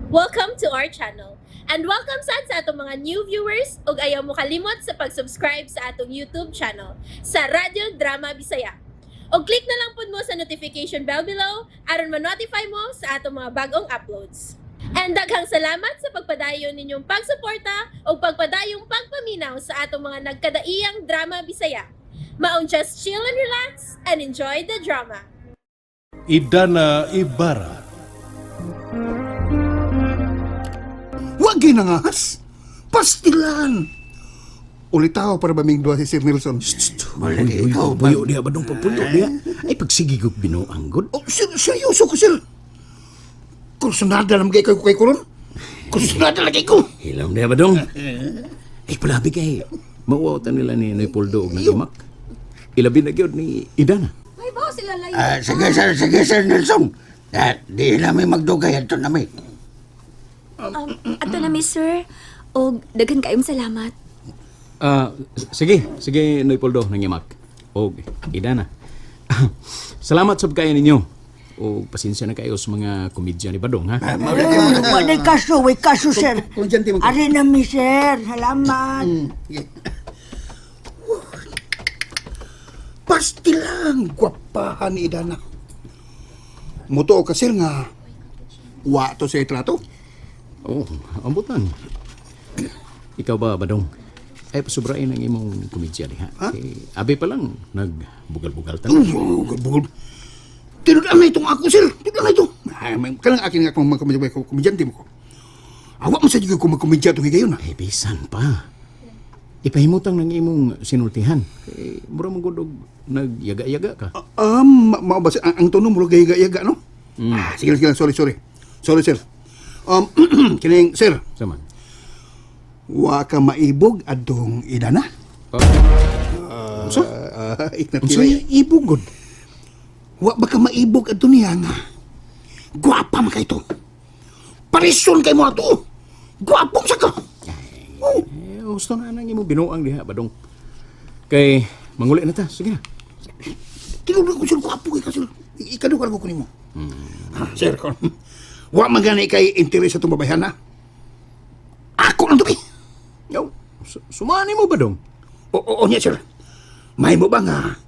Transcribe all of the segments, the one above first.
Welcome to our channel. And welcome sad sa atong mga new viewers ug ayaw mo kalimot sa pag-subscribe sa atong YouTube channel sa Radyo Drama Bisaya. Og click na lang pud mo sa notification bell below aron ma-notify mo sa atong mga bagong uploads. And daghang salamat sa pagpadayon ninyong pagsuporta ug pagpadayong pagpaminaw sa atong mga nagkadaiyang drama Bisaya. Maong just chill and relax and enjoy the drama. Idana Ibarra. Wag ginangahas. Pastilan. Ulitaw para ba ming duha si Sir Nelson? Uy, uy, buyo diha ba dong pagpundo diha? Ay, pagsigig og binuang gud. Oh, sir, seryoso ko, sir. Kursunada lang kay ko kay kuron. Kursunada lagi ko. Hilom diha ba dong? Ay, palabi kay. Mauwaw ta nila ni Noy Poldo og nag-imak. Ilabi na gyud ni Idana. Ay, ba sila layo? Ah, sige sir, sige sir Nelson. Ah, di namin magdugay ato nami. Ato na mi, sir. Og daghan kayong salamat. Ah, sige, sige Noy Poldo nang imak. Og Idana. Salamat sab kayo ninyo. O pasensya na kayo sa mga komedya ni Badong ha. Wala kaso, way kaso, sir. Konsyente man ko. Ari na mi, sir. Salamat. Sige. Pastilan, gwapahan ni Idana. Mutuo ka, sir, nga wa to sa trato. Oh, ambutan. Ikaw ba, Badong? Ay, pasubrain ang imong komedya diha. Ha? Eh, abi pa lang, nagbugal-bugal ta. na. Bugol, bugol. Tinudan na itong ako, sir. Tinudan na ito. Ay, kanang akin nga akong mga komedyante mo ko. Awa mo sa ko magkomedya itong higayon. Ay, bisan pa. Ipahimutang ng imong sinultihan. Eh, mura mong gud og nagyaga-yaga ka. Mao ba, sir? Ang tono mo yaga no? Ah, sige lang, sige lang. Sorry, sorry. Sorry, sir. Kining, sir, Saman. wa ka maibog adtong idana. Oh. Unsa? Iknat Unsa kilay. ibog gud? Wa ba ka maibog adto niya nga? Gwapa man kay to. Parison kay mo ato. Gwapong sa ka. Oh. Eh, gusto na nang imong binuang diha, Badong. Kay, manguli na ta. Sige na. Tinuod ko sir, gwapo kay ka sir. Ikadukan ko nimo. Ah, sir, kon. Wa man gani kay interes sa itong babayhan ha. Ako lang to bi. Yo, sumani mo, Badong. Oo, oo niya sir. May mo ba nga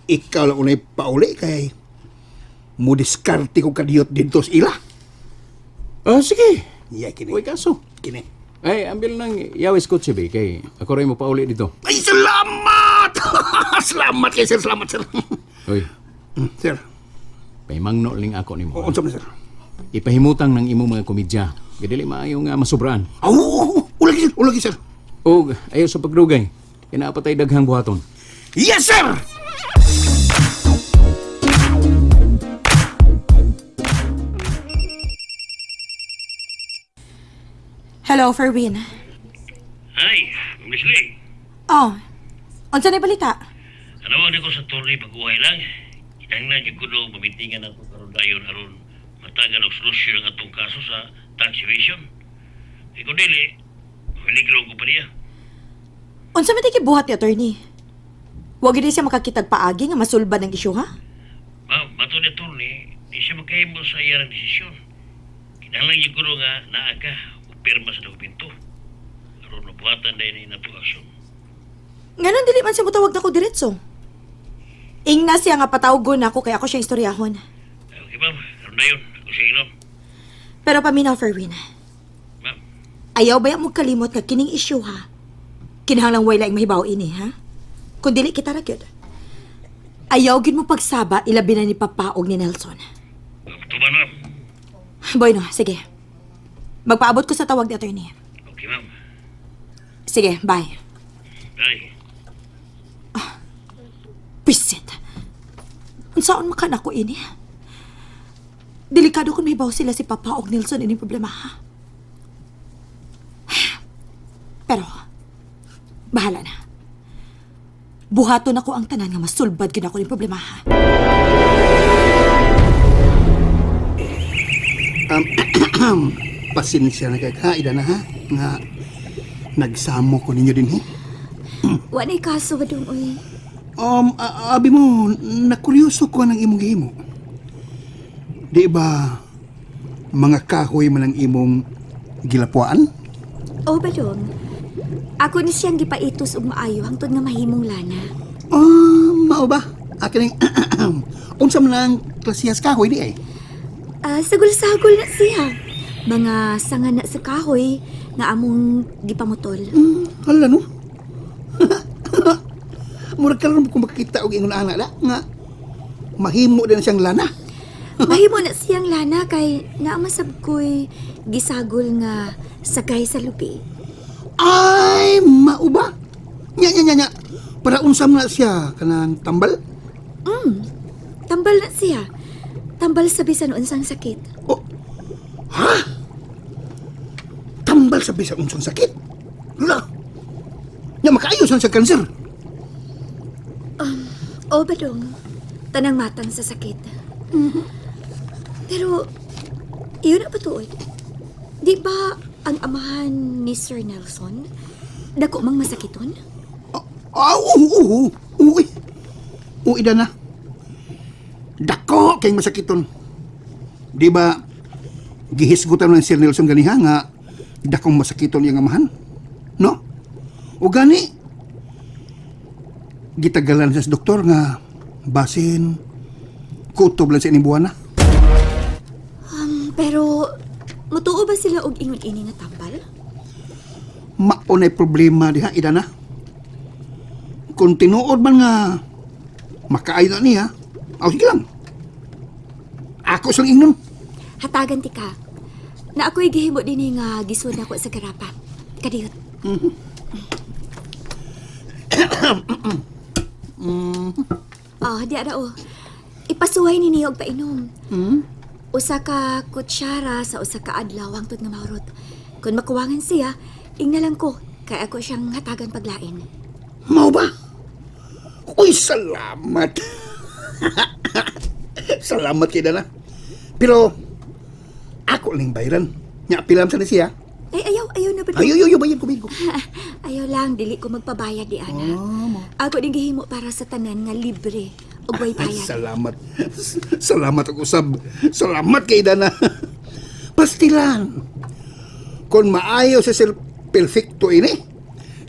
ikaw lang unay pauli kay mo diskarte ko kadiyot dito sa ila. Ah, sige. Yeah, kini. Uy, kaso. Kini. Ay, ambil nang yawis kotse, be. Kay, ako rin mo pauli dito. Ay, salamat! Salamat kay sir, salamat sir. Uy, Sir, paimangno ling ako nimo. oo, unsa man sir? Ipahimutang ng imong mga komedya. Kay dili maayo nga masubraan. Aw, ulagi sir, ulagi sir. Og ayaw sa pagdugay. Kinaapatay daghang buhaton. Yes, sir! Hello, Ferwin. Hi, Miss Lee. Oh, unsa na balita? Anawag ko sa torne pag-uhay lang. Kinahanglan jud ko daw mamitingan ako karon dayon aron matagan og solusyon ang atong kaso sa tax evasion. Kay kung dili, maligro ang kompanya. Unsa man tay gibuhat ni attorney? Wa gid siya makakitag paagi nga masulbad ang isyu ha? Ma'am, mato ni attorney, di siya makahimo sa iyang desisyon. Kinahanglan jud ko daw nga naa ka o pirma sa dokumento. Aron mabuhatan dahil ni nato aksyon. Nganon dili man siya motawag nako diretso. Ingna siya nga patawgon nako kay ako siya istoryahon. Okay, ma'am. Karon dayon. Ako siya ingnon. Pero paminaw, Ferwin. Ma'am, Ayaw ba mo kalimot nga kining isyu ha? Kinahanglang way laing mahibaw ini ha? Kung dili kita ra gyud. Ayaw gyud mo pagsaba ilabi na ni Papa og ni Nelson. tuman, ma'am. Bueno, sige. Magpaabot ko sa tawag ni attorney. Okay, ma'am. Sige, bye. Bye. Pisit. Unsaon man ka nako ini? Delikado kung mahibaw sila si Papa og Nelson ining problema ha. Pero, bahala na. Buhaton ako ang tanan nga masulbad gyud ako ning problema ha. Pasensya na kay ka, Idana ha. Nga nagsamo ko ninyo din he. Wa na kaso, Badong, uy. Abi mo, nakuryoso ko ng imong gihimo. Di ba, Mga kahoy man ang imong gilapwaan? O Badong, ako ni siyang gipaitos og maayo hangtod nga mahimong lana. Ah, mao ba? Akin ang unsa man ang klasiyas kahoy di ay? Ah, sagol-sagol na siya. Mga sanga na sa kahoy nga among gipamutol. Hala no. Murag karon ko makakita og ingon ana da nga mahimo din siyang lana. Mahimo na siyang lana kay naamasab ko'y gisagol nga sakay sa lupi. Ay, mao ba? Nya nya nya nya. Para unsa man na siya kanang tambal? Tambal na siya. Tambal sa bisan unsang sakit. Oh. Ha? Tambal sa bisan unsang sakit. Lula. Nya makaayos ang sa kanser. O Badong, tanang matang sa sakit. Pero, iyon na patuod. Di ba ang amahan ni Sir Nelson? Dako mang masakiton? Ah, oo, oo, oo. Uy. Uy, na. Dako kay masakiton. Di ba gihisgutan man si Sir Nelson ganiha nga dakong masakiton iyang amahan? No? O gani gitagalan sa doktor nga basin kutob lang sa ining buwana. Pero, mutuo ba sila og ingon ini nga tambal? Maunay problema diha ida na. Kung tinuod man nga makaayo na niya, aw sige lang. Ako sang ingnon. Hatagan ti ka. Na ako'y gihimo dinhi nga gisuod nako sa garapa. Kadiyot. Oh, di ara oh. Ipasuway ni niyo og painom. Usa ka kutsara sa usa ka adlaw hangtod nga mahurot. Kung makuwangan siya, ingna lang ko kay ako siyang hatagan paglain. Mao ba? Uy, salamat. Salamat kay Dana. Pero ako lang bayran. Nya pilam sa ni siya. Ay, ayaw, ayaw na ba? Ay, ay, ay, bayad ko, bayad ko. Ayaw lang, dili ko magpabayad di ana. Ako din gihimo para sa tanan nga libre ug way Ay, bayad. salamat. Salamat ako usab. Salamat kay Dana. Pastilan. Kung maayo sa Sir Perfecto ini,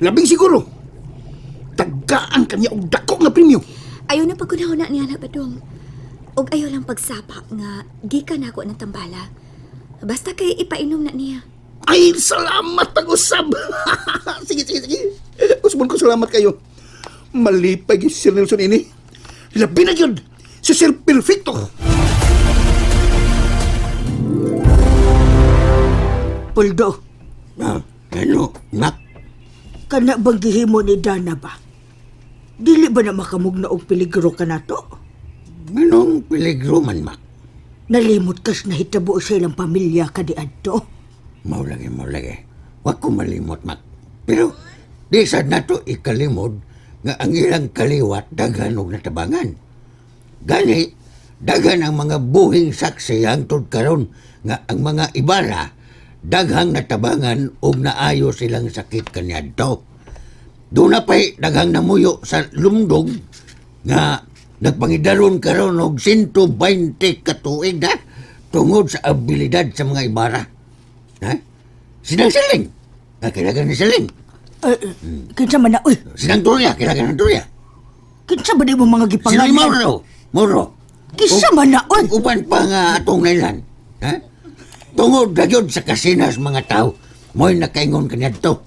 labing siguro. Tagaan kanya og dako nga premyo. Ayaw na pagkunahuna niya na badong. Ug ayaw lang pagsapa nga gikan nako ng tambala. Basta kay ipainom na niya. Ay, salamat pag-usab. Sige, sige, sige. Usbon ko salamat kayo. Malipay gyud si Sir Nelson ini. Labi na gyud si Sir Perfecto. Puldo, Ah, ano, Mak? kana bang gihimo ni Dana ba? Dili ba na makamugna og peligro ka nato? Anong peligro man, Mak? Nalimot kas nahitabo sa ilang pamilya ka di adto. Mao lagi, mao lagi. Wa ko malimot, Mak. Pero di sad nato ikalimod nga ang ilang kaliwat daghan og natabangan. Gani, daghan ang mga buhing saksi hangtod karon nga ang mga ibara daghang natabangan og naayo silang sakit kaniadto. Doon na pa'y daghang namuyo sa lumdog nga nagpangidaron karon og 120 ka tuig na tungod sa abilidad sa mga ibara. Ha? Sinang siling. Ah, kailangan ni siling. Eh, kinsa man na, uy, Sinang turya, kailangan ng turya. kinsa ba di mo mga Sinang gipangalan? Mauro. Mauro. Kinsa man na, uy. Uban pa nga atong nailan. Ha? Tungod na yun sa kasinas mga tao, mo'y nakaingon kaniadto.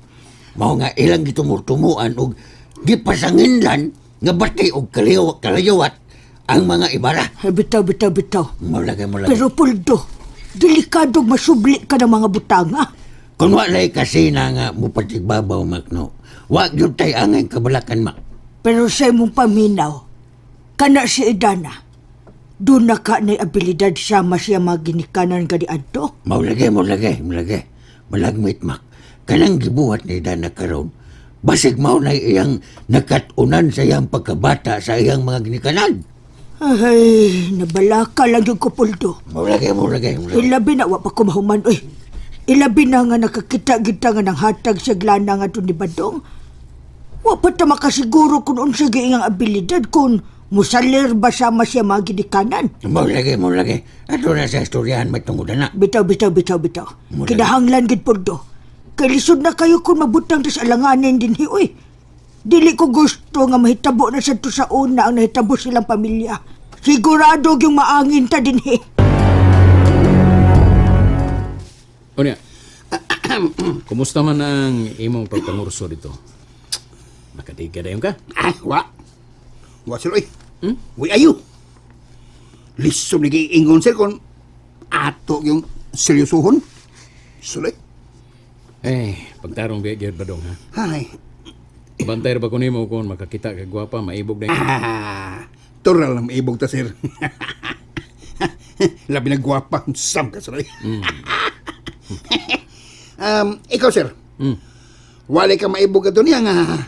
Mao nga ilang gitumurtumuan og gipasanginlan nga bati og kalayawat ang mga ibara. Ay, bitaw, bitaw, bitaw. Mulagay, mulagay. Pero Puldo, delikado masubli ka ng mga butanga. Kung wala'y kasina nga mupatigbabaw, Makno, wag yun tay angay kabalakan, Mak. Pero sa imong paminaw, kana si Idana, doon na ka na abilidad sama siya mga ginikanan ka di adto. Maulagay, maulagay, maulagay. Malagmit, Mak. Kanang gibuhat ni Dana karon, basig mao na iyang nakatunan sa iyang pagkabata sa iyang mga ginikanan. Ay, nabalaka lang yung kupuldo. Maulagay, maulagay, maulagay. Ilabi na, wa pa ko mahuman, uy. Ilabi na nga nakakita kita nga ng hatag sa glana nga to ni Badong. Wa pa ta makasiguro kung unsa ang abilidad kung Musalir ba sama siya mga ginikanan? Mo lagi, mo lagi. Ato na sa istoryahan may tungod na. Bitaw, bitaw, bitaw, bitaw. Mula. Kinahanglan gid Poldo. Kay lisod na kayo kung mabutang ta sa alanganin din hi, uy. Dili ko gusto nga mahitabo na sa to sa una ang nahitabo silang pamilya. Sigurado yung maangin ta din hi. Unya, kumusta man ang imong pagpangurso dito? Nakatiga dayon ka? Ah, wa. Wa sir, oy. Hmm? Uy, ayo. Lisom ni ingon sir kung ato yung seryosohon. Suloy. Eh, pagtarong biya gyud badong ha. Ay. Bantay ra ba ko nimo kung makakita ka gwapa, maibog na. Ah, tural na maibog ta sir. Labi na gwapa, sam ka sir. oy. Ikaw sir. Wala ka maibog ka niya nga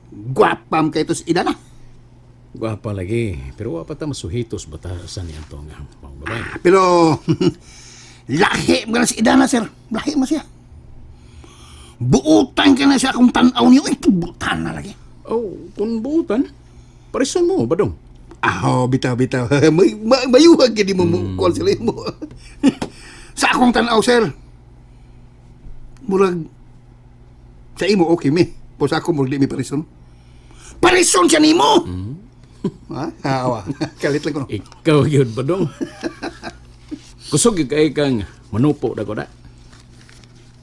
gwapam kay tos idana. Gwapa lagi, pero wa pa ta masuhitos batasan niya to nga pang babae. Pero lahi mo na si Idana, sir. Lahi mo siya. Buutan ka na siya kung tanaw niyo. Ay, buutan na lagi. Oh, kung buutan, parison mo badong. Aho, bitaw, bitaw. May, may, mayuhag gini mo mo. Kuwan sila mo. Sa akong tanaw, sir. Murag, sa imo, okay mi. Po sa ako, murag di mi parison. Parison siya nimo! Ha? Awa. Kalit lang ko. No? Ikaw gyud badong. Kusog gyud kay kang manupo dako da.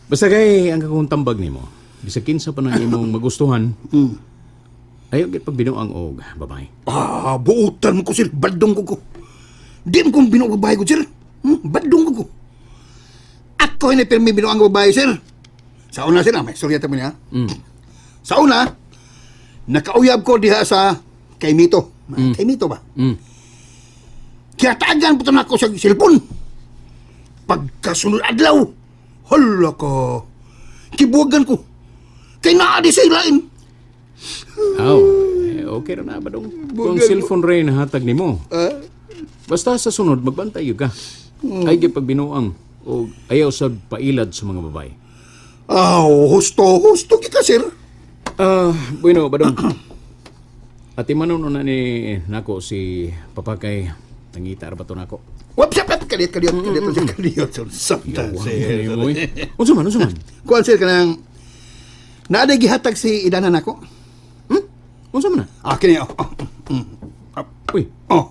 Basta kay ang akong tambag nimo, bisag kinsa pa nang imong magustuhan. Ayaw gyud pagbinuang og babae. Ah, buutan mo ko, sir. Badong ko ko. Di mo kong binuang babae ko, sir. Badong ko ko. Ako hindi pirmi binuang babae, sir. Sa una, sir, ah, may istorya tayo niya. Sa una, nakauyab ko diha sa kay Mito. Kay Mito ba? Kaya taagan po ako sa cellphone. Pagkasunod adlaw, hala ka. Kibuwagan ko. Kay naa di sa ilain. Aw, eh, okay ra na badong. Kung cellphone rin hatag nimo. Ah, Basta sa sunod magbantay gyud ka. Ay gyud pagbinuang og ayaw sad pailad sa mga babae. Aw, husto, husto kita, sir. Ah, bueno, badong. Ati manon na ni nako si Papa kay tangita ra ba to nako. Wap, sap, sap, kaliyot, kaliyot, kaliyot, sir, kaliyot, sir. Samtan, sir. Unsa man, unsa man? Kuan, sir, kanang, naaday gihatag si Idana nako. Unsa man na? Ah, kini, oh, oh, Uy, oh.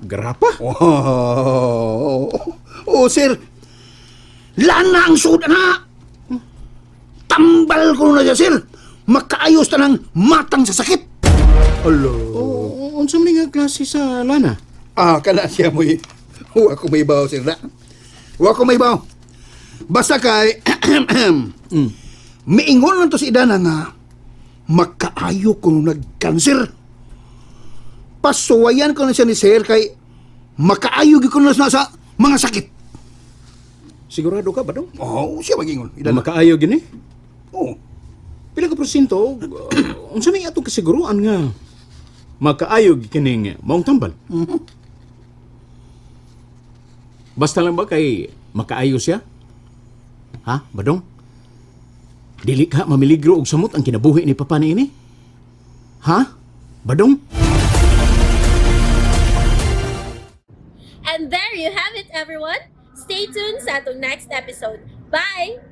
Grapa? Oh, oh, sir. Lana ang suod na. Tambal ko na siya, sir. Makaayos ta ng matang sa sakit. Hello. Oh, unsa man nga klase sa lana? Ah, kana siya mo. Wa ko may bawo, sir. Na. Wa ko may bawo. Basta kay miingon lang to si Idana nga makaayo ko nung nagkanser. Pasuwayan ko na siya ni sir kay makaayo gyud ko na sa mga sakit. Sigurado ka ba dong? Oh, siya magingon. Idana. Makaayo gini? Oh. Pila ka porsyento? Unsa may atong kasiguruan nga makaayo kining maong tambal? Basta lang ba kay makaayo siya? Ha, Badong? Dili ka mamiligro og samot ang kinabuhi ni Papa niini? Ha? Badong? And there you have it, everyone. Stay tuned sa atong next episode. Bye!